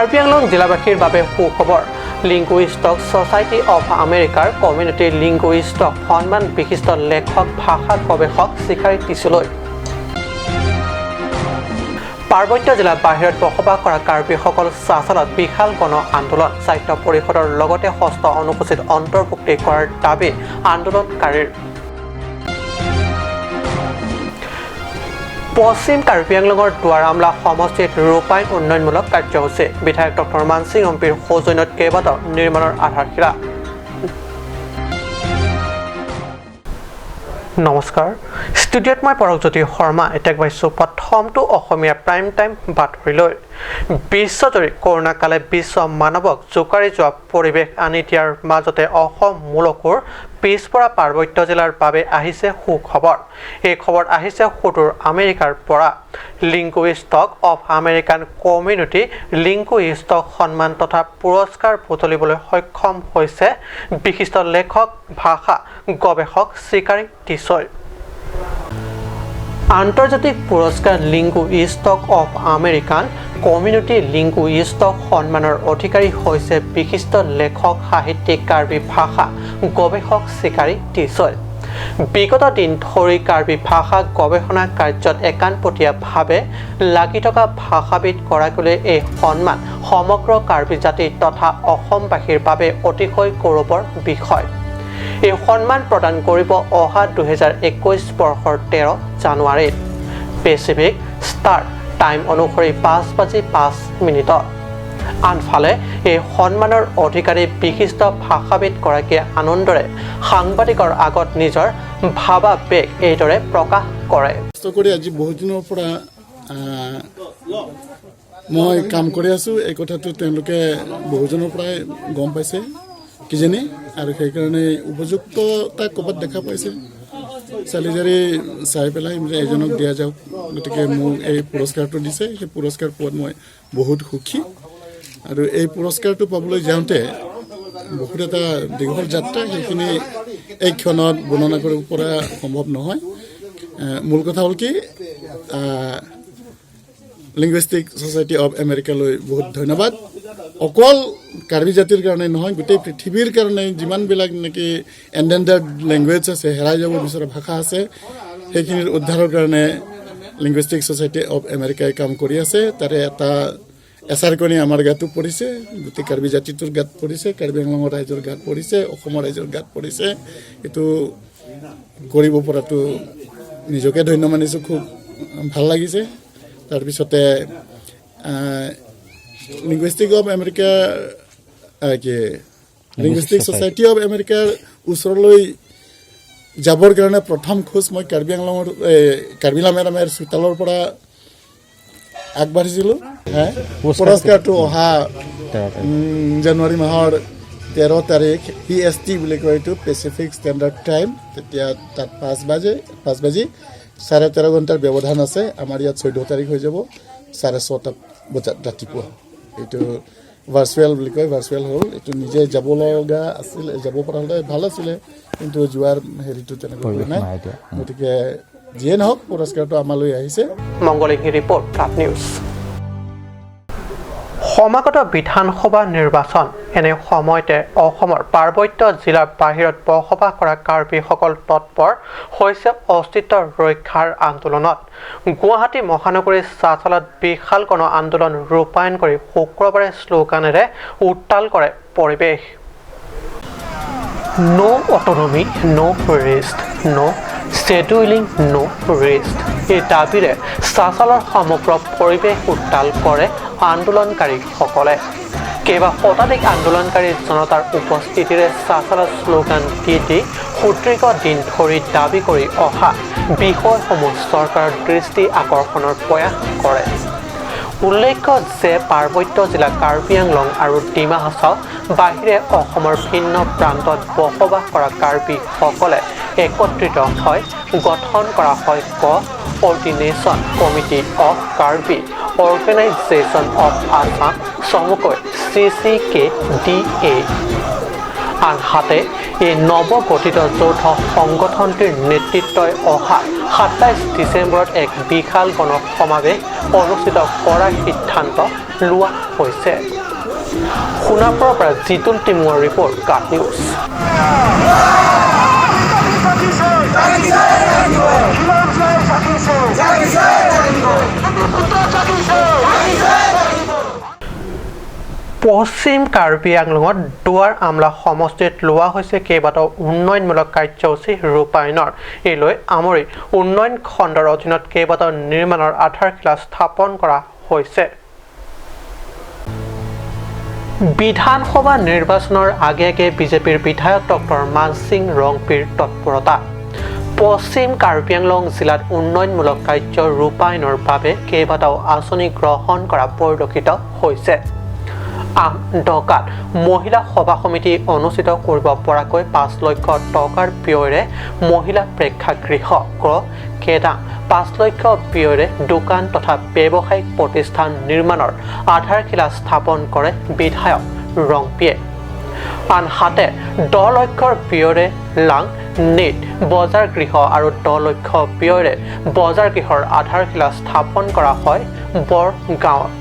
কাৰ্বি আংলং জিলাবাসীৰ বাবে সুখবৰ। লিংগুইষ্টক society of আমেৰিকাৰ কমিউনিটি লিংগুইষ্টক সন্মান বিশিষ্ট লেখক, ভাষা গৱেষক চিকাৰী টিছলৈ। পাৰ্বত্য জিলাৰ বাহিৰত বসবাস কৰা কাৰ্বিসকল চাচালত বিশাল গণ আন্দোলন। সাহিত্য পৰিষদৰ লগতে ষষ্ঠ অনুসূচীত অন্তৰ্ভুক্তি কৰাৰ দাবী আন্দোলনকাৰীৰ। পশ্চিম কাৰ্বি আংলঙৰ দুৱাৰামলা সমষ্টিত ৰূপায়ণ উন্নয়নমূলক কাৰ্যসূচী। বিধায়ক ডক্টৰ মানসিং হম্পিৰ সৌজন্যত কেইবাটাও নিৰ্মাণৰ আধাৰশিলা। নমস্কাৰ, ষ্টুডিঅ'ত মই পৰশজ্যোতি শৰ্মা। এতিয়া পাইছোঁ প্ৰথমটো অসমীয়া প্ৰাইম টাইম বাতৰিলৈ। বিশ্বজুৰি কৰোণা কালে বিশ্ব মানৱক জোকাৰি যোৱা পৰিৱেশ আনি দিয়াৰ মাজতে অসম মূলকৰ পিছপৰা পাৰ্বত্য জিলাৰ বাবে আহিছে সুখবৰ। এই খবৰ আহিছে সুদূৰ আমেৰিকাৰ পৰা। লিংগুইষ্টক অফ আমেৰিকান কমিউনিটি লিংগুইষ্টক সন্মান তথা পুৰস্কাৰ বুটলিবলৈ সক্ষম হৈছে বিশিষ্ট লেখক, ভাষা গৱেষক চিকাৰী টিছৈ। আন্তৰ্জাতিক পুৰস্কাৰ লিংগুইষ্টক অফ আমেৰিকান কমিউনিটি লিংগুইষ্টক সন্মানৰ অধিকাৰী হৈছে বিশিষ্ট লেখক, সাহিত্যিক, কাৰ্বি ভাষা গৱেষক চিকাৰী টিছৈ। বিগত দিন ধৰি কাৰ্বি ভাষা গৱেষণা কাৰ্যত একাণপতীয়াভাৱে লাগি থকা ভাষাবিদগৰাকীলৈ এই সন্মান সমগ্ৰ কাৰ্বি জাতি তথা অসমবাসীৰ বাবে অতিশয় গৌৰৱৰ বিষয়। এই সন্মান প্ৰদান কৰিব অহা 2021 বৰ্ষৰ 13 জানুৱাৰীত পেচিফিক ষ্টাৰ টাইম অনুসৰি 5:05। আনফালে এই সন্মানৰ অধিকাৰী বিশিষ্ট ভাষাবিদগৰাকীয়ে আনন্দৰে সাংবাদিকৰ আগত নিজৰ ভাৱাবেগ এইদৰে প্ৰকাশ কৰে। কৰি আজি বহুত দিনৰ পৰা মই কাম কৰি আছোঁ, এই কথাটো তেওঁলোকে বহুজনৰ পৰাই গম পাইছে কিজানি, আৰু সেইকাৰণে উপযুক্ততা ক'ৰবাত দেখা পাইছে, চালি জাৰি চাই পেলাই এজনক দিয়া যাওক। গতিকে মোক এই পুৰস্কাৰটো দিছে, সেই পুৰস্কাৰ পোৱাত মই বহুত সুখী। আৰু এই পুৰস্কাৰটো পাবলৈ যাওঁতে বহুত এটা দীঘল যাত্ৰা, সেইখিনি এই ক্ষণত বৰ্ণনা কৰিব পৰা সম্ভৱ নহয়। মূল কথা হ'ল কি, লিংগুইষ্টিক ছ'চাইটি অফ আমেৰিকালৈ বহুত ধন্যবাদ। অকল কাৰ্বি জাতিৰ কাৰণে নহয়, গোটেই পৃথিৱীৰ কাৰণে যিমানবিলাক নেকি এণ্ডেঞ্জাৰ্ড লেংগুৱেজ আছে, হেৰাই যাব বিচৰা ভাষা আছে, সেইখিনিৰ উদ্ধাৰৰ কাৰণে লিংগুইষ্টিক ছ'চাইটি অফ আমেৰিকাই কাম কৰি আছে। তাৰে এটা এচাৰকণি আমাৰ গাতো পৰিছে, গোটেই কাৰ্বি জাতিটোৰ গাত পৰিছে, কাৰ্বি আংলঙৰ ৰাইজৰ গাত পৰিছে, অসমৰ ৰাইজৰ গাত পৰিছে। এইটো কৰিব পৰাটো নিজকে ধন্য মানিছোঁ, খুব ভাল লাগিছে। তাৰপিছতে লিংগুইষ্টিক অফ আমেৰিকা কি লিংগুইষ্টিক ছ'চাইটি অফ আমেৰিকাৰ ওচৰলৈ যাবৰ কাৰণে প্ৰথম খোজ মই কাৰ্বি আংলঙৰ কাৰ্বি লামেৰামেৰ চোতালৰ পৰা আগবাঢ়িছিলোঁ। পুৰস্কাৰটো অহা জানুৱাৰী মাহৰ 13 তাৰিখ, PST বুলি কয় এইটো, পেচিফিক ষ্টেণ্ডাৰ্ড টাইম। তেতিয়া তাত 5 বাজি 13.5 ঘণ্টাৰ ব্যৱধান আছে। আমাৰ ইয়াত 14 তাৰিখ হৈ যাব 6:30 বজাত ৰাতিপুৱা। এইটো ভাৰ্চুৱেল বুলি কয়, ভাৰ্চুৱেল হ'ল। এইটো নিজে যাব লগা আছিলে, যাব পৰা হ'লে ভাল আছিলে, কিন্তু যোৱাৰ হেৰিটো তেনেকৈ নাই। গতিকে যিয়ে নহওক, পুৰস্কাৰটো আমালৈ আহিছে। মংগলিংগী ৰিপৰ্ট, কাপ নিউজ। সমাগত বিধানসভা নিৰ্বাচন, এনে সময়তে অসমৰ পাৰ্বত্য জিলাৰ বাহিৰত বসবাস কৰা কাৰ্বিসকল তৎপৰ হৈছে অস্তিত্ব ৰক্ষাৰ আন্দোলনত। গুৱাহাটী মহানগৰীৰ চাচালত বিশাল গণ আন্দোলন ৰূপায়ণ কৰি শুক্ৰবাৰে শ্লোগানেৰে উত্তাল কৰে পৰিৱেশ। No autonomy, no rest, no scheduling, no rest, এই দাবীৰে চাচালৰ সমগ্ৰ পৰিৱেশ উত্তাল কৰে আন্দোলনকাৰীসকলে। কেইবা শতাধিক আন্দোলনকাৰী জনতাৰ উপস্থিতিৰে চাচালত শ্লোগান দি দি সুদীৰ্ঘ দিন ধৰি দাবী কৰি অহা বিষয়সমূহ চৰকাৰৰ দৃষ্টি আকৰ্ষণৰ প্ৰয়াস কৰে। উল্লেখ্য যে পাৰ্বত্য জিলা কাৰ্বি আংলং আৰু ডিমা হাছাও বাহিৰে অসমৰ ভিন্ন প্ৰান্তত বসবাস কৰা কাৰ্বিসকলে একত্ৰিত হৈ গঠন কৰা হয় Coordination Committee of Karbi Organisation of Assam, চমুকৈ CCKDA। আনহাতে এই নৱগঠিত যৌথ সংগঠনটিৰ নেতৃত্বই অহা 27 ডিচেম্বৰত এক বিশাল গণ সমাৱেশ অনুষ্ঠিত কৰাৰ সিদ্ধান্ত লোৱা হৈছে। সোণাপুৰৰ পৰা জিতুল টিমুৰ ৰিপৰ্ট, কাট নিউজ। পশ্চিম কাৰ্বি আংলঙত দুৱাৰ আমলা সমষ্টিত লোৱা হৈছে কেইবাটাও উন্নয়নমূলক কাৰ্যসূচী ৰূপায়ণৰ। এই লৈ আমৰি উন্নয়ন খণ্ডৰ অধীনত কেইবাটাও নিৰ্মাণৰ আধাৰশিলা স্থাপন কৰা হৈছে। বিধানসভা নিৰ্বাচনৰ আগে আগে বিজেপিৰ বিধায়ক ডক্টৰ মানসিং ৰংপিৰ তৎপৰতা। পশ্চিম কাৰ্বি আংলং জিলাত উন্নয়নমূলক কাৰ্য ৰূপায়ণৰ বাবে কেইবাটাও আঁচনি গ্ৰহণ কৰা পৰিলক্ষিত হৈছে। আমডকাত মহিলা সভা সমিতি অনুষ্ঠিত কৰিব পৰাকৈ 5 লক্ষ টকাৰ ব্যয়েৰে মহিলা প্ৰেক্ষাগৃহ, কেদাং 5 লক্ষ ব্যয়েৰে দোকান তথা ব্যৱসায়িক প্ৰতিষ্ঠান নিৰ্মাণৰ আধাৰশিলা স্থাপন কৰে বিধায়ক ৰংপিয়ে। আনহাতে 10 লক্ষৰ ব্যয়েৰে লাং নেট বজাৰ গৃহ আৰু 10 লক্ষ ব্যয়েৰে বজাৰ গৃহৰ আধাৰশিলা স্থাপন কৰা হয় বৰগাঁৱত।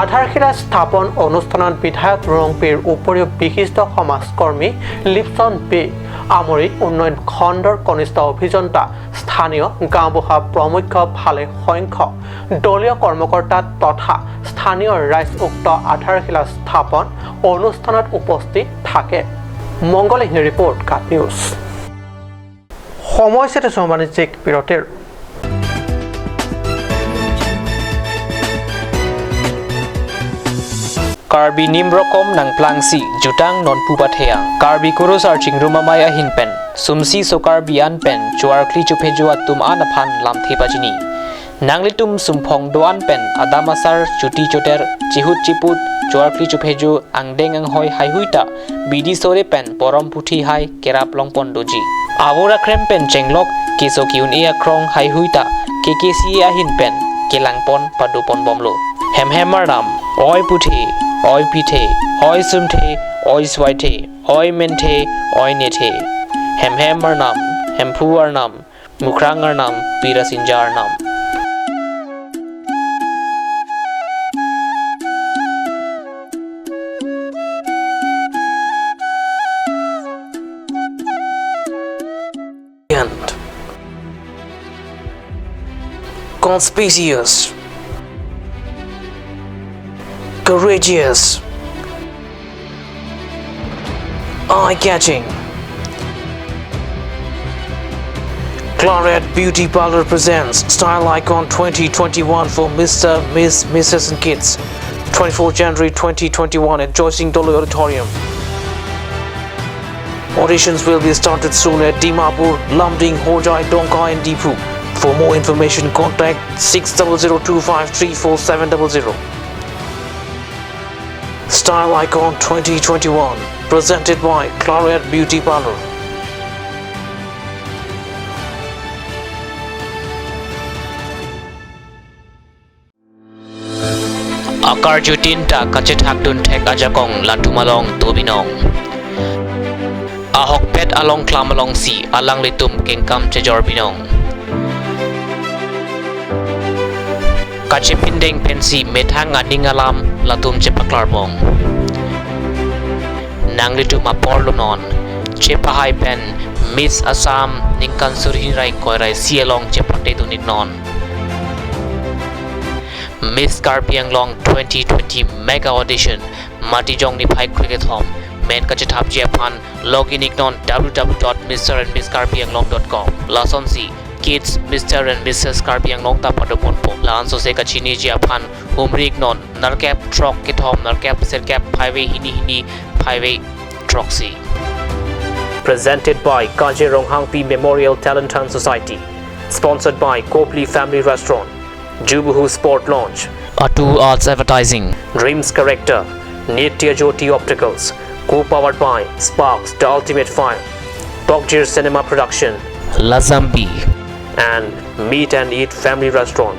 আধাৰশিলা স্থাপন অনুষ্ঠানত বিধায়ক ৰংপিৰ উপৰিও বিশিষ্ট সমাজকৰ্মী লিপছন বি, আমৰি উন্নয়ন খণ্ডৰ কনিষ্ঠ অভিযন্তা, স্থানীয় গাঁওবুঢ়া প্ৰমুখ্য ভালে সংখ্যক দলীয় কৰ্মকৰ্তা তথা স্থানীয় ৰাইজ উক্ত আধাৰশিলা স্থাপন অনুষ্ঠানত উপস্থিত থাকে। মংগলহীন ৰিপৰ্ট, কাট নিউজ। সময় বাণিজ্যিক বিৰতিৰ। Karbi nimrokom nang plangsi jutang non pupatheang Karbi kurosar chingrumamai ahin pen sumsi so Karbi an pen chuarkli chupejua tum anaphan lamthe pachini nanglitum sumphong doan pen adamasar chuti choter chihut chiput chuarkli chupheju angdeng ang hoi haihuita bidi sore pen porom puthi hai kerap longpon doji avora krem pen chenglok keso kiun e akrong haihuita kkc ahin pen kelangpon padupon bomlo hemhemar nam oi puthi oi pithe oi sumthe oi swaithe oi menthe oi nethe hemhemar nam hemphuar nam mukrangar nam pirasinjar nam. Conspicuous, courageous, eye-catching. Claret Beauty Parlor presents Style Icon 2021 for Mr., Miss, Mrs. and Kids. 24 January 2021 at Joycing Dolo Auditorium. Auditions will be started soon at Dimapur, Lumding, Hojai, Donka and Dipu. For more information, contact 600253470. Style Icon 2021, presented by Claret Beauty Parlor. Akar jutinta kachet hakdun thek ajakong latumalong tobinong. Ahok pet along klamalong si alang litum kengkam chejor binong. Kachepindeng pensi methang aningalam latum chepaklarbong. Nanglitum aporlunon chepahai pen Miss Assam ningkan surhin rai koirai sialong chepakte duniknon. Miss Karbi Anglong 2020 Mega Audition Matijong ni phai cricket home main kachethap japan login iknon www.mrandmisskarbianglong.com lason si kids Mr. and Mrs. Karbi Anglong ta padopon po lanso se kachini japan humrik non narkap truck kithom narkap serkap highway hini hini highway truck si. Presented by Kaje Ronghangpi Memorial Talent Hunt Society, sponsored by Kopli Family Restaurant, Jubuhu Sport Lounge, Atu Arts Advertising, Dreams Character, Nitya Jyoti Opticals, co-powered by Sparks, The Ultimate Fire, Tokjir Cinema Production, Lazambi, and Meet and Eat Family Restaurant.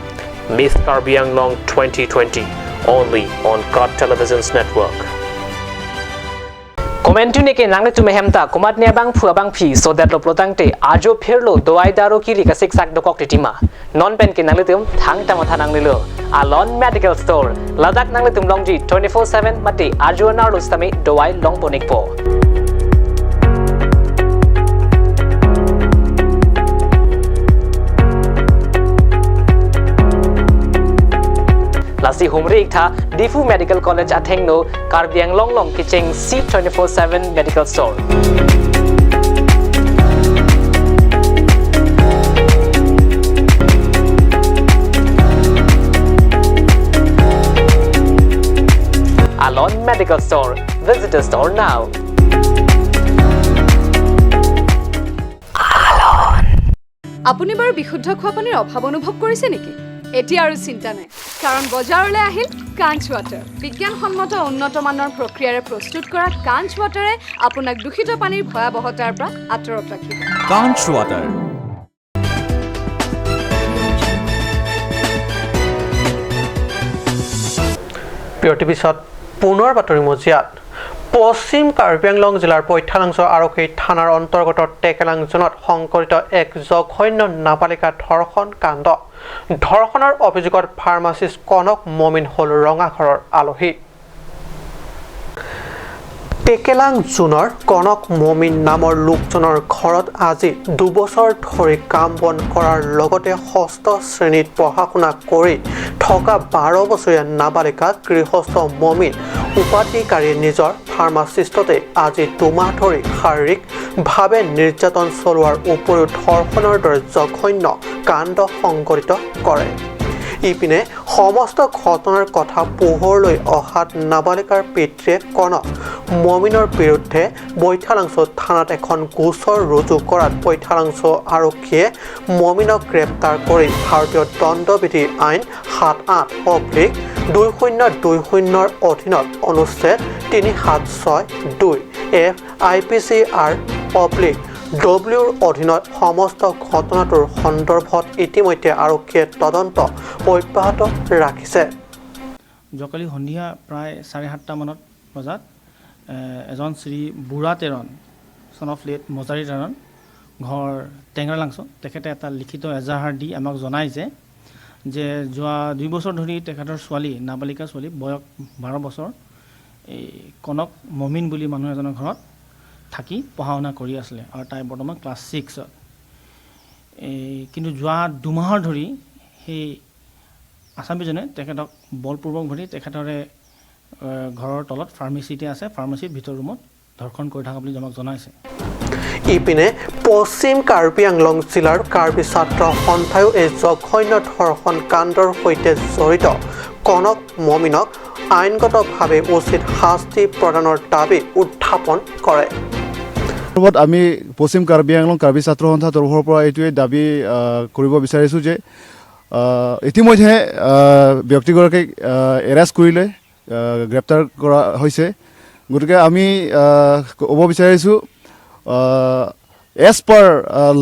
Miss Karbi Anglong 2020, only on God Television's network. Comment neke nangle tume hemta kumat ne bang phua bang phi so that lo plotang te ajo pherlo doai daro ki ri ka sik sak dokok tima non pen ke nangle tum thang ta matha nangle lo Alon Medical Store Ladakh nangle tumlongji 24/7 mate ajuanar lustami dowai longponikpo. Lasi humri ikta Difu Medical College athengno Karbi Anglong long kicheng C24/7 Medical Store. Alon Medical Store. Visit the store now. Alon. আপুনি বাৰু বিশুদ্ধ খোৱা পানীৰ অভাৱ অনুভৱ কৰিছে নেকি? এতিয়া আৰু চিন্তা নাই, কাৰণ বজাৰলৈ আহিল কাঞ্চ ৱাটাৰ। বিজ্ঞানসন্মত উন্নত মানৰ প্ৰক্ৰিয়াৰে প্ৰস্তুত কৰা কাঞ্চ ৱাটাৰে আপোনাক দূষিত পানীৰ ভয়াৱহতাৰ পৰা আঁতৰত ৰাখিব। কাঞ্চ ৱাটাৰ। বিৰতিৰ পিছত পুনৰ বাতৰি মজিয়াত পশ্চিম কাৰ্বি আংলং জিলাৰ পৈথালাংছ আৰক্ষী থানাৰ অন্তৰ্গত টেকেলাং জোনত সংঘটিত এক জঘন্য নাবালিকা ধৰ্ষণ কাণ্ড। ধৰ্ষণৰ অভিযোগত ফাৰ্মাচিষ্ট কনক মমিন হ'ল ৰঙাঘৰৰ আলহী। টেকেলাং জোনৰ কনক মমিন নামৰ লোকজনৰ ঘৰত আজি দুবছৰ ধৰি কাম বন কৰাৰ লগতে ষষ্ঠ শ্ৰেণীত পঢ়া শুনা কৰি থকা 12 বছৰীয়া নাবালিকা গৃহস্থ মমিন উপাধিকাৰীয়ে নিজৰ ফাৰ্মাচিষ্টতে আজি দুমাহ ধৰি শাৰীৰিকভাৱে নিৰ্যাতন চলোৱাৰ উপৰিও ধৰ্ষণৰ দৰে জঘন্য কাণ্ড সংঘটিত কৰে। ইপিনে সমস্ত ঘটনাৰ কথা পোহৰলৈ অহাত নাবালিকাৰ পিতৃয়ে কনক মমিনৰ বিৰুদ্ধে বৈঠালাংছ থানাত এখন গোচৰ ৰুজু কৰাত বৈঠালাংছ আৰক্ষীয়ে মমিনক গ্ৰেপ্তাৰ কৰি ভাৰতীয় দণ্ডবিধি আইন 78/2020 অধীনত অনুচ্ছেদ 3762 এফ IPCR ডব্লিউৰ অধীনত সমস্ত ঘটনাটোৰ সন্দৰ্ভত ইতিমধ্যে আৰক্ষীয়ে তদন্ত অব্যাহত ৰাখিছে। যোৱাকালি সন্ধিয়া প্ৰায় 7:30 বজাত এজন Shri Bura Teron son of late Mojari Teron ঘৰ টেঙৰালাংছ, তেখেতে এটা লিখিত এজাহাৰ দি আমাক জনাইছে যে যোৱা 2 বছৰ ধৰি তেখেতৰ ছোৱালী, নাবালিকা ছোৱালী, বয়স 12 বছৰ, এই কনক মমিন বুলি মানুহ এজনৰ ঘৰত থাকি পঢ়া শুনা কৰি আছিলে আৰু তাই বৰ্তমান ক্লাছ 6ত। এই কিন্তু যোৱা 2 মাহৰ ধৰি সেই আছামীজনে তেখেতক বলপূৰ্বক ধৰি তেখেতৰে ঘৰৰ তলত ফাৰ্মাচীতে আছে, ফাৰ্মাচীৰ ভিতৰ ৰুমত ধৰ্ষণ কৰি থকা বুলি আমাক জনাইছে। ইপিনে পশ্চিম কাৰ্বি আংলং জিলাৰ কাৰ্বি ছাত্ৰ সন্থায়ো এই জঘন্য ধৰ্ষণ কাণ্ডৰ সৈতে জড়িত কনক মমিনক আইনগতভাৱে উচিত শাস্তি প্ৰদানৰ দাবী উত্থাপন কৰে। আমি পশ্চিম কাৰ্বি আংলং কাৰ্বি ছাত্ৰ সন্থাৰ তৰফৰ পৰা এইটোৱে দাবী কৰিব বিচাৰিছোঁ যে ইতিমধ্যে ব্যক্তিগৰাকীক এৰেষ্ট কৰিলে, গ্ৰেপ্তাৰ কৰা হৈছে। গতিকে আমি ক'ব বিচাৰিছোঁ এজ পাৰ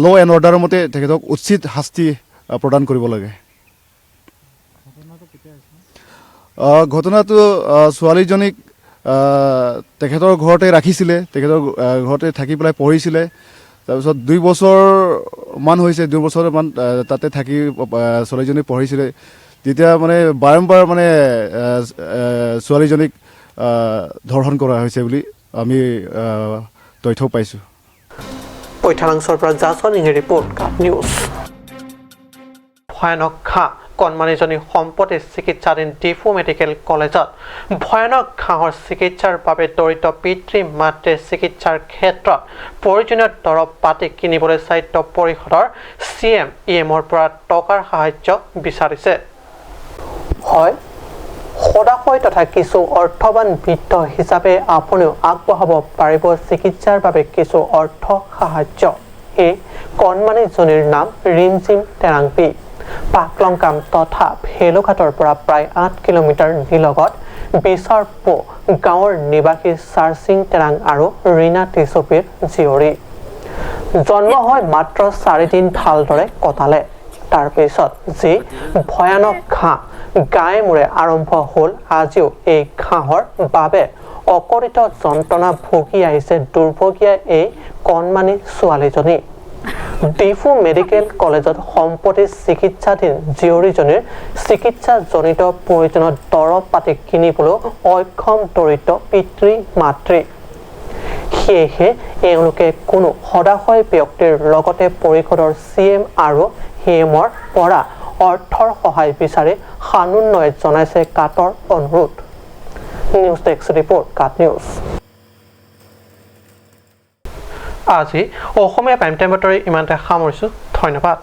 ল' এণ্ড অৰ্ডাৰৰ মতে তেখেতক উচিত শাস্তি প্ৰদান কৰিব লাগে। ঘটনাটো ছোৱালীজনীক তেখেতৰ ঘৰতে ৰাখিছিলে, তেখেতৰ ঘৰতে থাকি পেলাই পঢ়িছিলে। তাৰপিছত 2 বছৰমান হৈছে, 2 বছৰমান তাতে থাকি ছোৱালীজনী পঢ়িছিলে। তেতিয়া মানে বাৰম্বাৰ মানে ছোৱালীজনীক ধৰ্ষণ কৰা হৈছে বুলি আমি তথ্য পাইছোঁ। পৈঠালাংছৰ পৰা জাছন ৰিপৰ্ট, কাপ নিউজ। ভয়ানক ঘাঁহ কণমানিজনী সম্প্ৰতি চিকিৎসাধীন ডিফু মেডিকেল কলেজত। ভয়ানক ঘাঁহৰ চিকিৎসাৰ বাবে দৰিদ্ৰ পিতৃ মাতৃয়ে চিকিৎসাৰ ক্ষেত্ৰত প্ৰয়োজনীয় দৰৱ পাতি কিনিবলৈ স্বায়ত্ত পৰিষদৰ CMEMৰ পৰা টকাৰ সাহায্য বিচাৰিছে। হয়, সদাশয় তথা কিছু অৰ্থবান বৃত্ত হিচাপে আপুনিও আগবঢ়াব পাৰিব চিকিৎসাৰ বাবে কিছু অৰ্থ সাহায্য। এই কণমানিজনীৰ নাম ৰিমঝিম টেৰাংপি। পাকলংকাম তথা ভেলুঘাটৰ পৰা প্ৰায় 8 কিলোমিটাৰ নিলগত বিচাৰপো গাঁৱৰ নিবাসী চাৰচিং টেৰাং আৰু ৰীণা তিচুপিৰ জীয়ৰী। জন্ম হৈ মাত্ৰ 4 দিন ভালদৰে কটালে। তাৰপিছত যি ভয়ানক ঘাঁহ গায়ে মূৰে আৰম্ভ হ'ল, আজিও এই ঘাঁহৰ বাবে অকথিত যন্ত্ৰণা ভুগি আহিছে দুৰ্ভগীয়া এই কণমানি ছোৱালীজনী। ডিফু মেডিকেল কলেজত সম্প্ৰতি চিকিৎসাধীন জীয়ৰীজনীৰ চিকিৎসাজনিত প্ৰয়োজনত দৰৱ পাতি কিনিবলৈ অক্ষম দৰিদ্ৰ পিতৃ মাতৃ। সেয়েহে এওঁলোকে কোনো সদাশয় ব্যক্তিৰ লগতে পৰিষদৰ চি এম আৰু চি এমৰ পৰা অৰ্থৰ সহায় বিচাৰি সানুনয়ে জনাইছে কাতৰ অনুৰোধ। নিউজ ডেস্ক ৰিপৰ্ট, কাট নিউজ। আজি অসমীয়া প্ৰাইম টাইম বাতৰি ইমানতে সামৰিছোঁ। ধন্যবাদ।